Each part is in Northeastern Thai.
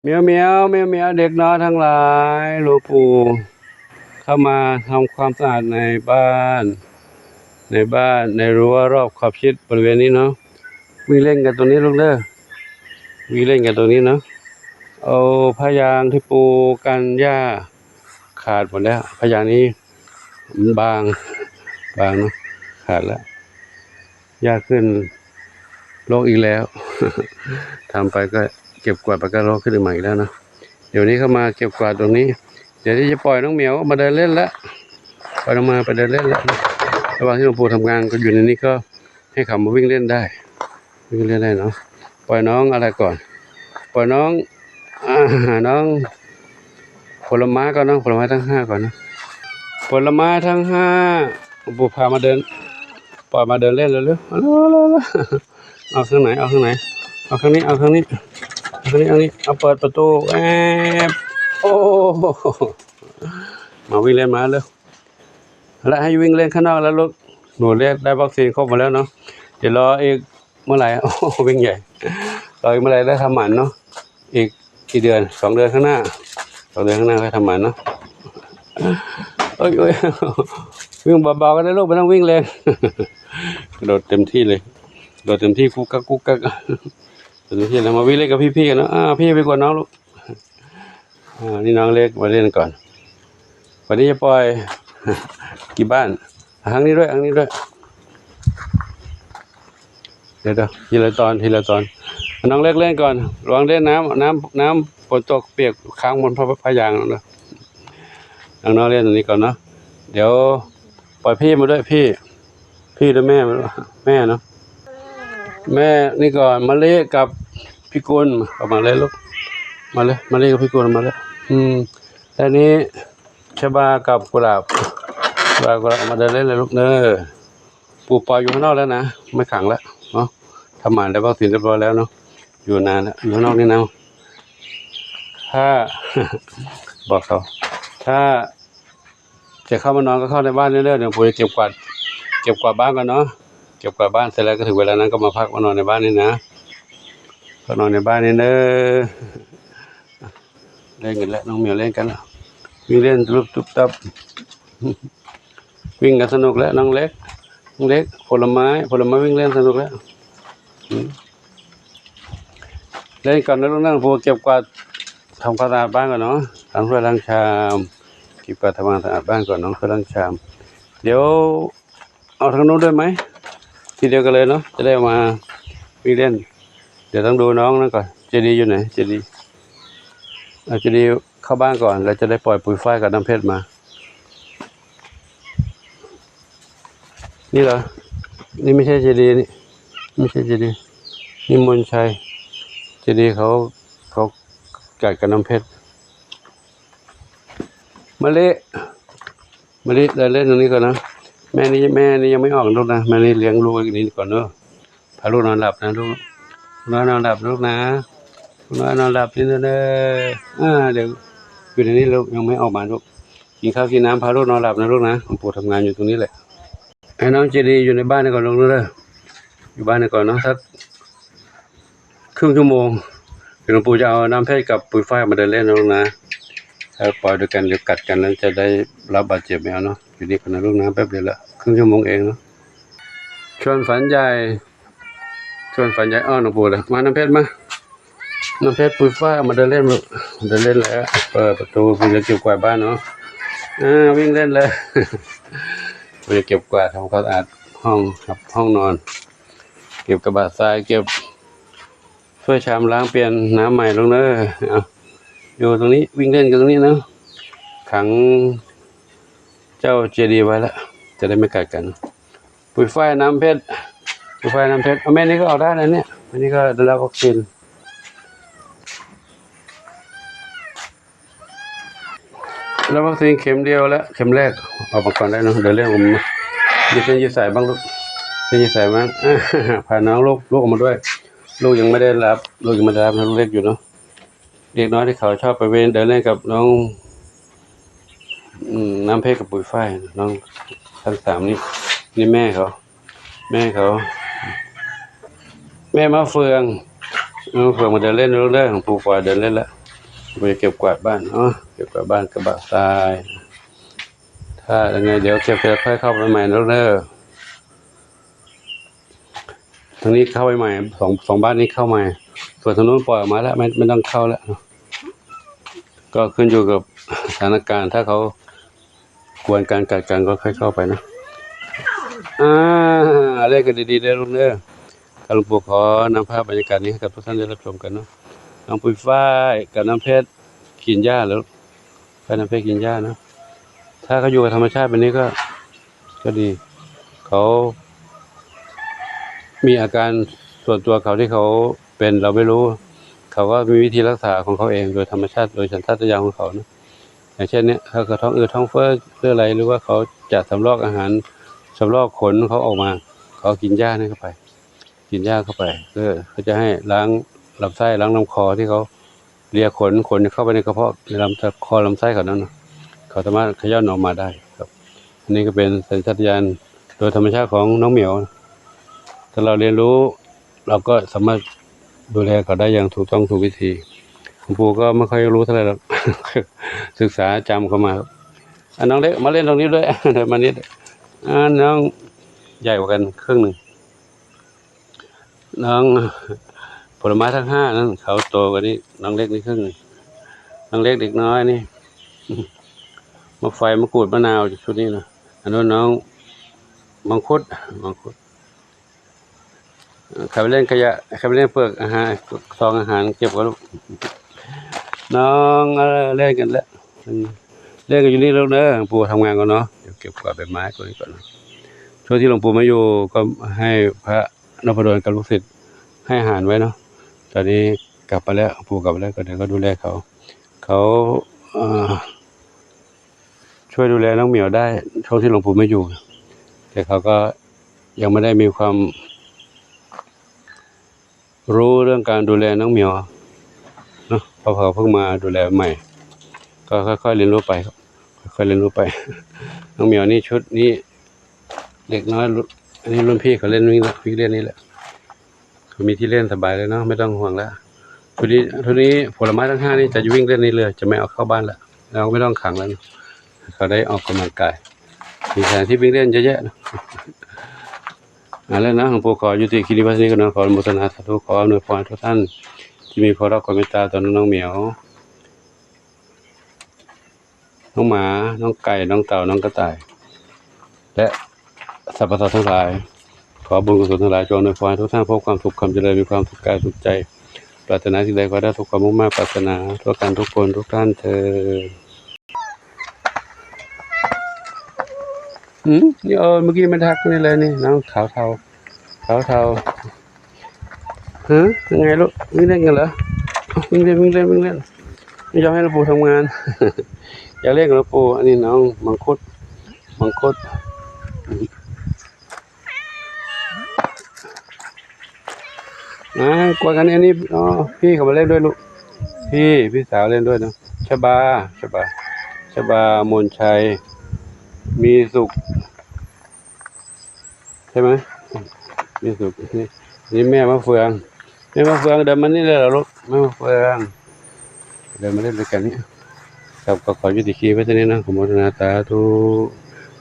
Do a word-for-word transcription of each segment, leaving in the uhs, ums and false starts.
เหมียวเหมียวเหมียวเหมียวเด็กน้อยทั้งหลาย หลวงปู่เข้ามาทำความสะอาดในบ้าน ในบ้าน ในรั้วรอบขอบชิดบริเวณนี้เนาะ วิ่งเล่นกันตรงนี้ลูกเด้อ วิ่งเล่นกันตรงนี้เนาะ เอาผ้ายางที่ปูกันหญ้าขาดหมดแล้ว ผ้ายางนี้มันบาง บางเนาะ ขาดแล้ว หญ้าขึ้นรกอีกแล้ว ทำไปก็เก็บกวาดไปก็รกขึ้นมาอีกแล้วเนาะ เดี๋ยวนี้เข้ามาเก็บกวาดตรงนี้ เดี๋ยวที่จะปล่อยน้องเหมียวมาเดินเล่นละ ปล่อยน้องมาไปเดินเล่นละ ระหว่างที่หลวงปู่ทำงานก็อยู่ในนี้ก็ให้เขามาวิ่งเล่นได้ วิ่งเล่นได้เนาะ ปล่อยน้องอะไรก่อน ปล่อยน้อง อ่า น้อง ผลไม้ก่อนเนาะ ผลไม้ทั้งห้าก่อนเนาะ ผลไม้ทั้งห้า หลวงปู่พามาเดิน ปล่อยมาเดินเล่นเลยเร็ว เอาเร็วเร็วเร็ว เอาข้างไหน เอาข้างไหน เอาข้างนี้ เอาข้างนี้ เอาข้างนี้ เอานี้ เอาเปิดประตู แอบ โอ้ มาวิ่งเล่นมาเร็ว แล้วให้วิ่งเล่นข้างนอกแล้วลูก หนูเรียกได้วัคซีนครบหมดแล้วเนาะ เดี๋ยวรออีกเมื่อไหร่ โอ้ วิ่งใหญ่ รออีกเมื่อไหร่ได้ทำหมันเนาะ อีกกี่เดือน สองเดือนข้างหน้า สองเดือนข้างหน้าค่อยทำหมันเนาะ เอ้ยเอ้ย วิ่งเบาๆก็ได้ลูก ไม่ต้องวิ่งแรง กระโดดเต็มที่เลย กระโดดเต็มที่ กุ๊กกักกุ๊กกัก เต็มที่แล้ว มาวิ่งเล่นกับพี่ๆกันเนาะ อ่า พี่ไปกวนน้องลูก อ่า นี่น้องเล็กมาเล่นก่อน วันนี้จะปล่อย กี่บ้าน ทางนี้ด้วย ทางนี้ด้วย เดี๋ยวๆ ทีละตอน ทีละตอน น้องเล็กเล่นก่อน ระวังเล่นน้ำ น้ำ น้ำฝนตกเปียกค้างบนผ้า ผ้ายางนะ น้องๆเล่นตรงนี้ก่อนเนาะ เดี๋ยวปล่อยพี่มาด้วยพี่ พี่หรือแม่มาด้วย แม่เนาะ แม่นี่ก่อน มะลิกับพี่กุล เอามาเลยลูก มาเลย มะลิกับพี่กุลมาเลย อืม แล้วนี้ชบากับกุหลาบ ชบากุหลาบมาเดินเล่นเลยลูกเนอะ ปู่ปล่อยอยู่ข้างนอกแล้วนะ ไม่ขังแล้วเนาะ ทำหมันได้วัคซีนเรียบร้อยแล้วเนาะ อยู่นานแล้ว อยู่ข้างนอกนี่นะ ถ้า บอกเขา ถ้า จะเข้ามานอนก็เข้าในบ้านเรื่อยๆ เดี๋ยวผมจะเก็บกวาด เก็บกวาดบ้านก่อนเนาะ เก็บกวาดบ้านเสร็จแล้วก็ถึงเวลานั้นก็มาพักมานอนในบ้านนี่นะ พักนอนในบ้านนี่เนอะ เล่นกันแล้ว น้องเหมียวเล่นกันแล้ว วิ่งเล่นตุ๊บตุ๊บตับ วิ่งกันสนุกแล้ว น้องเล็ก น้องเล็ก ผลไม้ ผลไม้วิ่งเล่นสนุกแล้ว อืม เล่นก่อนนะลูกนะ ผมเก็บกวาดทำความสะอาดบ้านก่อนเนาะ ล้างถ้วยล้างชาม เก็บกวาดทำความสะอาดบ้านก่อนเนาะ ถ้วยล้างชาม เดี๋ยวเอาทางนู้นด้วยไหม ทีเดียวกันเลยเนาะ จะได้เอามาวิ่งเล่น เดี๋ยวต้องดูน้องนั่นก่อน เจดีย์อยู่ไหน เจดีย์ เอาเจดีย์เข้าบ้านก่อน แล้วจะได้ปล่อยปุยฝ้ายกับน้ำเพชรมา นี่เหรอ นี่ไม่ใช่เจดีย์นี่ ไม่ใช่เจดีย์ นี่มนชัย เจดีย์เขา เขากัดกับน้ำเพชร มะลิ มะลิเดินเล่นตรงนี้ก่อนนะ แม่นี่ แม่นี่ยังไม่ออกลูกนะ แม่นี่เลี้ยงลูกอย่างนี้ก่อนเนอะ พาลูกนอนหลับนะลูก นอน นอนหลับลูกนะ นอน นอนหลับนี่นะเด้อ อ่า เดี๋ยวอยู่ในนี้ลูก ยังไม่ออกมาลูก กินข้าวกินน้ำ พาลูกนอนหลับนะลูกนะ หลวงปู่ทำงานอยู่ตรงนี้แหละ ให้น้องเจดีย์อยู่ในบ้านนี่ก่อนลูกเด้อ อยู่บ้านนี่ก่อนเนาะ สักครึ่งชั่วโมง เดี๋ยวหลวงปู่จะเอาน้ำเพชรกับปุยฝ้ายมาเดินเล่นนะลูกนะ ถ้าปล่อยด้วยกันเดี๋ยวกัดกันแล้วจะได้รับบาดเจ็บไม่เอาเนาะ อยู่นี่ก่อนนะลูกนะ แป๊บเดียวละ ครึ่งชั่วโมงเองเนาะ ชวนฝันใหญ่ ชวนฝันใหญ่ อ้อนหลวงปู่เลย มาน้ำเพชรมา น้ำเพชรปุยฝ้ายมาเดินเล่นลูก เดินเล่นแล้ว เปิดประตู ปู่จะเก็บกวาดบ้านเนาะ อ่า วิ่งเล่นเลย ปู่จะเก็บกวาดทำความสะอาดห้องครับ ห้องนอน เก็บกระบะทราย เก็บถ้วยชามล้าง เปลี่ยนน้ำใหม่ลูกเด้อ เอา อยู่ตรงนี้ วิ่งเล่นกันตรงนี้เนาะ ขังเจ้าเจดีย์ไว้ละ จะได้ไม่กัดกัน ปุยฝ้ายน้ำเพชร ปุยฝ้ายน้ำเพชร เอา แม่นี่ก็เอาได้นะเนี่ย แม่นี่ก็ได้รับวัคซีน แล้ววัคซีนเข็มเดียวแล้ว เข็มแรก ออกมาก่อนได้เนาะ เดี๋ยวเรียกผมมา ยืดเส้นยืดสายบ้างลูก เส้นยืดสายบ้าง พาน้องลูก ลูกออกมาด้วย ลูกยังไม่ได้รับ ลูกยังไม่ได้รับนะ ลูกเล็กอยู่เนาะ เด็กน้อยที่เขาชอบไปเล่น เดินเล่นกับน้อง อืม น้ำเพชรกับปุยฝ้าย น้องทั้งสามนี่ นี่แม่เขา แม่เขา แม่มะเฟือง แม่มะเฟืองมาเดินเล่นลูกเด้อ ของปู่ปอยเดินเล่นละ ไปเก็บกวาดบ้านเนาะ เก็บกวาดบ้านกระบะทราย ถ้ายังไงเดี๋ยวเก็บเสร็จค่อยเข้าไปใหม่นะลูกเด้อ ทางนี้เข้าไปใหม่ สอง สองบ้านนี้เข้าใหม่ ส่วนทางนู้นปล่อยออกมาแล้ว ไม่ ไม่ต้องเข้าแล้วเนาะ ก็ขึ้นอยู่กับสถานการณ์ ถ้าเขากวนการกัดกันก็ค่อยเข้าไปนะ อ่า เล่นกันดีๆเด้อลูกเด้อ ครับ หลวงปู่ขอนำภาพบรรยากาศนี้ให้กับทุกท่านได้รับชมกันเนาะ น้องปุ้ยฝ้ายกับน้องเพชรกินหญ้าแล้ว ฝ้ายน้องเพชรกินหญ้าเนาะ ถ้าเขาอยู่กับธรรมชาติแบบนี้ก็ ก็ดี เขามีอาการส่วนตัวเขาที่เขาเป็น เราไม่รู้ เขาก็มีวิธีรักษาของเขาเองโดยธรรมชาติ โดยสัญชาตญาณของเขานะ อย่างเช่นเนี่ย ถ้าเขาท้องอืดท้องเฟ้อหรืออะไร หรือว่าเขาจะสำรอกอาหาร สำรอกขนเขาออกมา เขากินหญ้านี่เข้าไป กินหญ้าเข้าไป เพื่อเขาจะให้ล้างลำไส้ ล้างลำคอที่เขาเลียขน ขนเข้าไปในกระเพาะ ในลำคอลำไส้เขานั้นนะ เขาสามารถเขย่อนออกมาได้ครับ อันนี้ก็เป็นสัญชาตญาณโดยธรรมชาติของน้องเหมียว ถ้าเราเรียนรู้ เราก็สามารถดูแลเขาได้อย่างถูกต้องถูกวิธี หลวงปู่ก็ไม่ค่อยรู้เท่าไหร่หรอก ศึกษาจำเขามาครับ อ่ะ น้องเล็กมาเล่นตรงนี้ด้วย เดินมานิด อ่า น้องใหญ่กว่ากันครึ่งหนึ่ง น้องผลไม้ทั้งห้านั้น เขาโตกว่านี้ น้องเล็กนี่ครึ่งหนึ่ง น้องเล็กเด็กน้อยนี่ มะไฟ มะกรูด มะนาว ชุดนี้นะ อันนู้นน้องมังคุด มังคุด เอ่อ ใครไปเล่นขยะ ใครไปเล่นเปลือกอาหาร ซองอาหารเก็บไว้ลูก น้อง เอ่อ เล่นกันแล้ว เล่นกันอยู่นี่ลูกเด้อ ปู่ทำงานก่อนเนาะ เดี๋ยวเก็บกวาดใบไม้ตัวนี้ก่อนนะ ช่วงที่หลวงปู่ไม่อยู่ก็ให้พระนพดลกับลูกศิษย์ให้อาหารไว้เนาะ ตอนนี้กลับมาแล้ว ปู่กลับมาแล้ว ก็เดี๋ยวก็ดูแลเขา เขา เอ่อ ช่วยดูแลน้องเหมียวได้ ช่วงที่หลวงปู่ไม่อยู่ แต่เขาก็ยังไม่ได้มีความรู้เรื่องการดูแลน้องเหมียวเนาะ เพราะเขาเพิ่งมาดูแลใหม่ ก็ค่อยๆเรียนรู้ไปครับ ค่อยๆเรียนรู้ไป น้องเหมียวนี่ชุดนี้ เด็กน้อยรุ่น อันนี้รุ่นพี่เขาเล่นวิ่งละ วิ่งเล่นนี่แหละ เขามีที่เล่นสบายเลยเนาะ ไม่ต้องห่วงแล้ว ชุดนี้ ชุดนี้ผลไม้ทั้งห้านี่จะวิ่งเล่นนี่เลย จะไม่เอาเข้าบ้านละ เราไม่ต้องขังแล้ว เขาได้ออกกำลังกาย มีสถานที่วิ่งเล่นเยอะแยะนะ อ่า แล้วนะ หลวงปู่ขอยุติคลิปนี้ไว้เท่านี้ก่อนนะ ขออนุโมทนาสาธุ ขออำนวยพรให้ทุกท่านที่มีความรักความเมตตาต่อน้องเหมียว น้องหมา น้องไก่ น้องเต่า น้องกระต่าย และสรรพสัตว์ทั้งหลาย ขอบุญกุศลทั้งหลายจงอำนวยพรให้ทุกท่านพบความสุขความเจริญ มีความสุขกายสุขใจ ปรารถนาสิ่งใดขอให้ได้สมความมุ่งมา่ปรารถนาทั่วกันทุกคนทุกท่านเทอญ อืม นี่ เออ เมื่อกี้มันทักนี่เลยนี่ น้องขาวเทา ขาวเทา ฮะ ยังไงลูก วิ่งเล่นกันเหรอ วิ่งเล่น วิ่งเล่น วิ่งเล่น ไม่ยอมให้หลวงปู่ทำงาน อยากเล่นกับหลวงปู่ อันนี้น้องมังคุด มังคุด อ่ากวนกัน อันนี้ อ๋อ พี่เขามาเล่นด้วยลูก พี่ พี่สาวเล่นด้วยนะ ชบา ชบา ชบา มนชัย มีสุข ใช่ไหม มีสุข นี่ นี่แม่มะเฟือง แม่มะเฟืองเดินมานี่เลยเหรอลูก แม่มะเฟือง เดินมาเล่นด้วยกันนี่ ครับ ก็ขอยุติคลิปไว้เท่านี้นะ ขออนุโมทนาสาธุ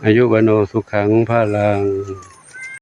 อายุวัณโณสุขังพลัง